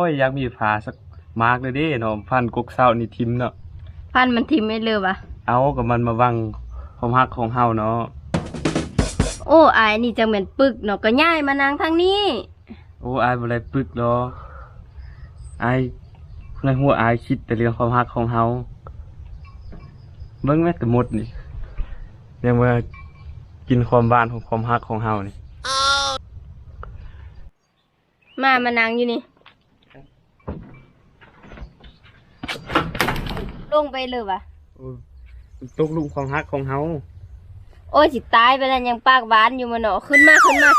ໂອ້ຍ ຢາກມີຜາສັກໝາກເລີຍເດ້ເນາະ ຟັນກົກເຊົ້ານີ້ຖິ້ມເນາະ. ຟັນມັນຖິ້ມໄປເລີຍຫວາ? ເອົາ ກໍມັນມາບັງຄວາມຮັກຂອງເຮົາເນາະ. ໂອ້ ອາຍນີ້ຈັ່ງແມ່ນປຶກເນາະ ກໍຍ້າຍມານັ່ງທາງນີ້. ໂອ້ ອາຍບໍ່ໄດ້ປຶກດອກ ອາຍໃນຫົວອາຍຄິດແຕ່ເລື່ອງຄວາມຮັກຂອງເຮົາ. ເບິ່ງແມ້ແຕ່ມົດນີ້ ຍັງວ່າກິນຄວາມຫວານຂອງຄວາມຮັກຂອງເຮົານີ້. ມາ ມານັ່ງຢູ່ນີ້. ລົງໄປເລີຍຫວາ? ໂອ້ຍ ຕົກຫຼຸມຄວາມຮັກຂອງເຮົາ. ໂອ້ຍ ຊິຕາຍໄປແລ້ວ ຍັງປາກຫວານຢູ່ມະເນາະ. ຂຶ້ນມາ ຂຶ້ນມາ.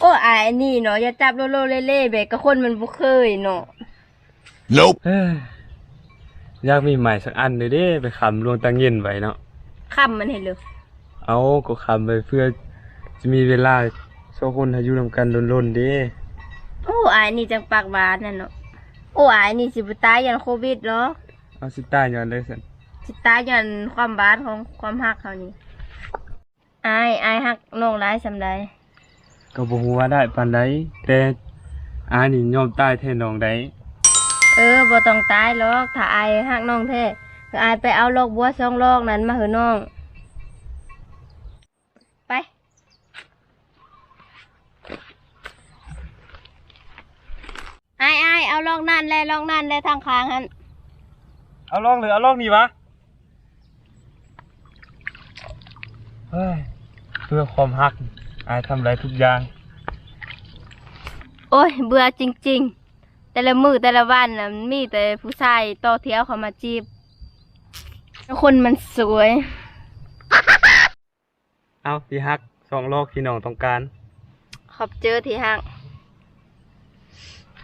ໂອ້ ອາຍອັນນີ້ເນາະ ຢ່າຈັບໂລໂລເລເລ ແບບກັບຄົນມັນບໍ່ເຄີຍເນາະ. ເອີ ຢາກມີໄມ້ສັກອັນເດ້ ໄປຄ້ຳຫຼວງຕາເງິນໄວ້ເນາະ. ຄ້ຳມັນໃຫ້ເລີຍ. ເອົາ ກໍຄ້ຳໄວ້ເພື່ອຈະມີເວລາສອງຄົນໃຫ້ຢູ່ນຳກັນດົນໆເດ້. ໂອ້ ອາຍນີ້ຈັ່ງປາກຫວານນັ້ນເນາະ. ໂອ້ ອາຍນີ້ຊິບໍ່ຕາຍຍ້ອນໂຄວິດເນາະ. ເອົາ ຊິຕາຍຍ້ອນໃດຊັ້ນ? ຊິຕາຍຍ້ອນຄວາມຫວານຂອງຄວາມຮັກເຮົານີ້. ອ້າຍ ອ້າຍຮັກນ້ອງຫຼາຍສ່ຳໃດ? ກໍບໍ່ຮູ້ວ່າຫຼາຍປານໃດ ແຕ່ອ້າຍນີ້ຍອມຕາຍແທນນ້ອງໄດ້. ເອີ ບໍ່ຕ້ອງຕາຍຫຼອກ ຖ້າອ້າຍຮັກນ້ອງແທ້ ກໍອ້າຍໄປເອົາລອກບົວສອງລອກນັ້ນມາໃຫ້ນ້ອງ. ໄປ. ອ້າຍ ອ້າຍ ເອົາລອກນັ້ນແຫຼະ ລອກນັ້ນແຫຼະ ທາງຂ້າງຫັ້ນ. ເອົາລອກເລີຍ ເອົາລອກນີ້ຫວາ? ເຮີ້ຍ ເພື່ອຄວາມຮັກ ອ້າຍທຳໄດ້ທຸກຢ່າງ. ໂອ້ຍ ເບື່ອຈິງໆ ແຕ່ລະມື້ແຕ່ລະວັນນະ ມີແຕ່ຜູ້ຊາຍຕໍ່ແຖວເຂົ້າມາຈີບ ແຕ່ຄົນມັນສວຍ. ເອົາ ທີ່ຮັກ ສອງລອກທີ່ນ້ອງຕ້ອງການ. ຂອບເຈີທີ່ຮັກ.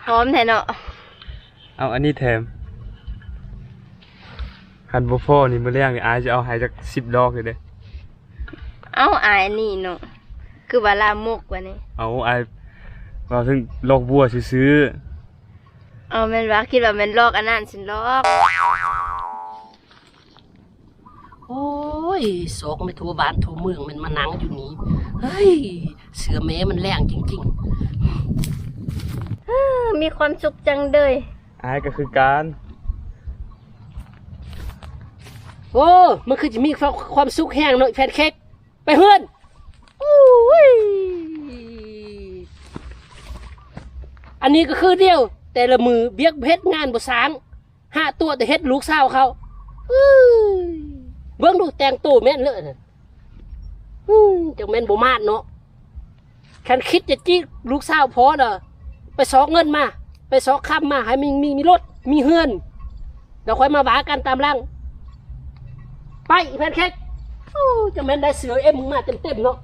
ຫອມແທ້ເນາະ. ເອົາ ອັນນີ້ແຖມ. ຄັນບໍ່ພໍນີ້ ມື້ແລງນີ້ ອ້າຍຈະເອົາໃຫ້ຈັກສິບລອກເລີຍເດ້. ເອົາ ອ້າຍອັນນີ້ເນາະ ຄືວ່າລາມົກວ່ານີ້. ເອົາ ອ້າຍເວົ້າເຖິງລອກບົວຊື່ໆ. ເອົາ ແມ່ນວ່າ ຄິດວ່າແມ່ນລອກອັນນັ້ນຊັ້ນລອກ. ໂອ້ຍ ຊອກໄປທົ່ວບ້ານທົ່ວເມືອງ ແມ່ນມານັ່ງຢູ່ນີ້. ເຮີ້ຍ ເສືອແມ່ມັນແຫຼງຈິງໆ. ເຮີ້ ມີຄວາມສຸກຈັງເລີຍ. ອ້າຍກໍຄືກັນ. ໂອ້ ມັນຄືຈະມີຄວາມ ຄວາມສຸກແຮງເນາະ ແພນເຄ້ກ. ໄປເຮືອນ. ໂອ້ຍ ອັນນີ້ກໍຄືດຽວ ແຕ່ລະມື້ວຽກເຮັດງານບໍ່ສ້າງ. ຫາຕົວແຕ່ເຮັດລູກສາວເຂົາ. ເອີຍ ເບິ່ງດູ ແຕ່ງໂຕແມ່ນເລີຍ. ອືມ ຈັ່ງແມ່ນບໍ່ມາດເນາະ. ຄັນຄິດຈະຈີບລູກສາວພໍ່ນະ ໄປຊອກເງິນມາ ໄປຊອກຄຳມາ ໃຫ້ມີ ມີ ມີລົດ ມີເຮືອນ ແລ້ວຄ່ອຍມາວ່າກັນຕາມຫຼັງ. ໄປ ອີ່ແພນເຄ້ກ. ໂອ້ ຈັ່ງແມ່ນໄດ້ເສືອເອັມມາເຕັມໆເນາະ.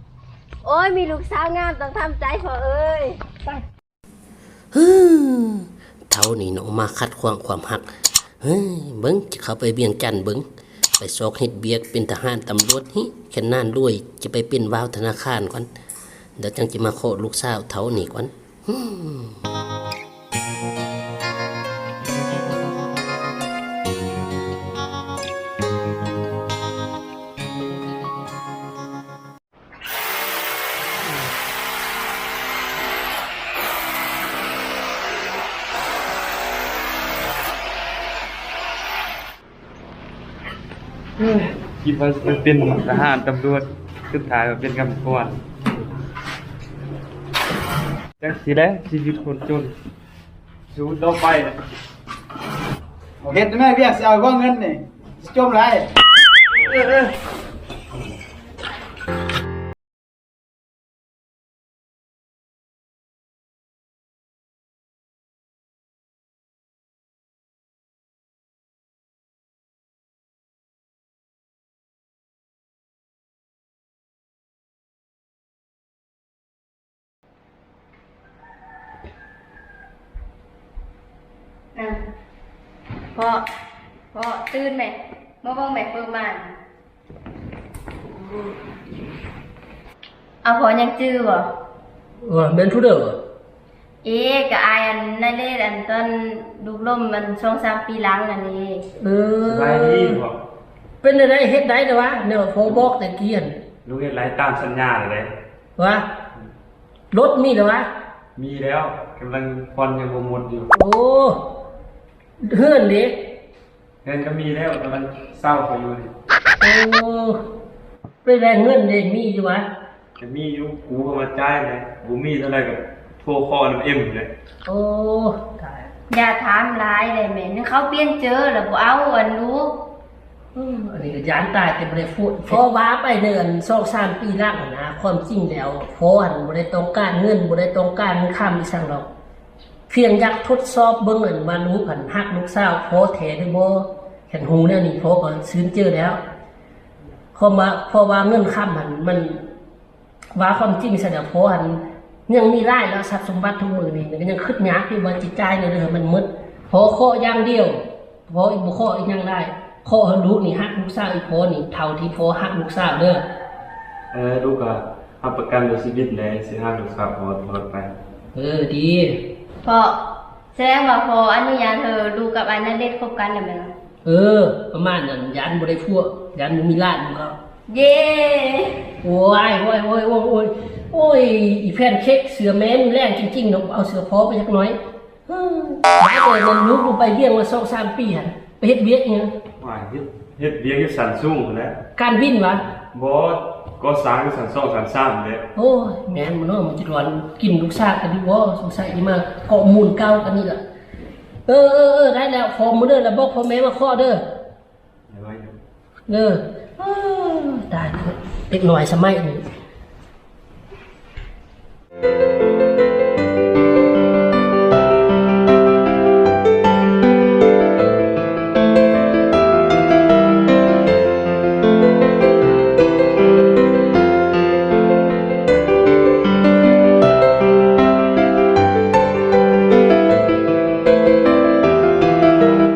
ໂອ້ຍ ມີລູກສາວງາມຕ້ອງທຳໃຈພໍ່ເອີຍ. ໄປ. ເຮີ້ ເຖົ້ານີ້ເນາະ ມາຂັດຂວາງຄວາມຮັກ. ເຮີ້ ເບິ່ງ ຈະເຂົ້າໄປວຽງຈັນເບິ່ງ ໄປຊອກເຮັດວຽກເປັນທະຫານຕຳຫຼວດ. ຫິ ຄັນນານລວຍ ຈະໄປເປັນວາວທະນາຄານກ່ອນ ແລ້ວຈັ່ງຈະມາຂໍລູກສາວເຖົ້ານີ້ກ່ອນ. ຄິດວ່າຊິໄປເປັນທະຫານຕຳຫຼວດ ສຸດທ້າຍມາເປັນກຳມະກອນ. ຈັກຊິແຫຼະ ຊີວິດຄົນຈົນ. ສູ້ຕໍ່ໄປ. ເຮັດແມ່ວຽກ ຊິເອົາບໍ່ເງິນນີ້ ຊິຈົມຫຼາຍ. ພໍ່ ພໍ່ ຕື່ນແມ່ ມາເບິ່ງແມ່ເປີດມ່ານ. ເອົາ ພໍ່ຍັງຈື່ບໍ່? ເອີ ແມ່ນຜູ້ເດີ? ເອ ກະອ້າຍອັນນັ້ນເດ້ ອັນຕອນລູກລົ້ມ ອັນສອງສາມປີຫຼັງນັ້ນເດ້. ເອີ ສະບາຍດີພໍ່? ເປັນແນວໃດ ເຮັດໄດ້ແລ້ວວະ ແນວພໍ່ບອກແຕ່ກີ້ຫັ້ນ? ລູກເຮັດໄດ້ຕາມສັນຍາແລ້ວເດ້. ວະ ລົດມີແລ້ວວະ? ມີແລ້ວ ກຳລັງຜ່ອນຍັງບໍ່ໝົດຢູ່. ໂອ້ ເຮືອນເດ? ເຮືອນກໍມີແລ້ວ ກຳລັງເຊົ່າເຂົາຢູ່ນີ້. ໂອ້ ເປັນແນວໃດ ເງິນເດ ມີຢູ່ວະ? ກໍມີຢູ່ ກູເຂົ້າມາຈ່າຍແຫຼະ ບໍ່ມີເທົ່າໃດກໍໂທຂໍນຳເອັມແຫຼະ. ໂອ້ ຕາຍ ຢ່າຖາມຫຼາຍເດ້ແມ່ ເຂົາປ່ຽນເຈີແລ້ວບໍ່ເອົາອັນລູກ. ເອີ ອັນນີ້ກໍຢ້ານຕາຍແຕ່ບໍ່ໄດ້ໂພດ. ພໍວ່າໄປໃນອັນສອງສາມປີຫຼັງຫັ້ນນະ ຄວາມຈິງແລ້ວພໍ່ຫັ້ນບໍ່ໄດ້ຕ້ອງການເງິນ ບໍ່ໄດ້ຕ້ອງການຄຳອີ່ສັງດອກ ພຽງຢາກທົດສອບເບິ່ງອັນວ່າລູກຫັ້ນຮັກລູກສາວພໍ່ແທ້ຫຼືບໍ່. ຄັນຮູ້ແນວນີ້ພໍ່ກໍຊື່ນເຈີແລ້ວ ເພາະວ່າ ເພາະວ່າເງິນຄຳຫັ້ນມັນ ວ່າຄວາມຈິງຊັ້ນນະ ພໍ່ຫັ້ນຍັງມີຫຼາຍແລ້ວ ຊັບສົມບັດທຸກມື້ນີ້ ກໍຍັງຄິດຍາກຢູ່ວ່າຊິຈ່າຍແນວໃດໃຫ້ມັນໝົດ. ພໍ່ຂໍຢ່າງດຽວ ພໍ່ບໍ່ຂໍອີ່ຫຍັງຫຼາຍ ຂໍໃຫ້ລູກນີ້ຮັກລູກສາວອີ່ພໍ່ນີ້ເທົ່າທີ່ພໍ່ຮັກລູກສາວເດີ. ເອີ ລູກກໍຮັບປະກັນເລີຍຊີວິດແຫຼະ ຊິຮັກລູກສາວພໍ່ຕະຫຼອດໄປ. ເອີ ດີ. ພໍ່ ສະແດງວ່າພໍ່ອະນຸຍາດໃຫ້ລູກກັບອ້າຍນະເດດຄົບກັນແລ້ວແມ່ນບໍ່? ເອີ ປະມານນັ້ນ ຢ້ານບໍ່ໄດ້ຜົວ ຢ້ານບໍ່ມີຫຼານນຳເຂົາ. ເຢ້ ໂອ້ຍ ໂອ້ຍ ໂອ້ຍ ໂອ້ຍ ໂອ້ຍ ອີ່ແພນເຄັກ ເສື້ອແມ່ນແລງຈິງໆເນາະ ເອົາເສື້ອພໍ່ໄປຈັກໜ້ອຍ. ເອີ ບາດເອີຍ ນັ້ນລູກໄປວຽງມາສອງສາມປີຫັ້ນ ໄປເຮັດວຽກອີ່ຫຍັງ? ວ່າເຮັດ ເຮັດວຽກຢູ່ຊັ້ນສູງພຸ້ນແຫຼະ. ການບິນຫວາ? ບໍ່ ກໍ່ສ້າງຢູ່ຊັ້ນສອງ ຊັ້ນສາມແຫຼະ. ໂອ້ຍ ແມ່ນບໍ່ເນາະ ມັນຈະດວນກິນລູກສາວກັນຢູ່ບໍ່? ສົງໄສຊິມາເກາະມູນເກົ່າກັນນີ້ລະ. ເອີ ເອີ ເອີ ໄດ້ແລ້ວ ຂໍມື້ເດີ ແລ້ວບອກພໍ່ແມ່ມາເຄາະເດີ. ເອີ ເອີ ຕາຍ ເດັກນ້ອຍສະໄໝນີ້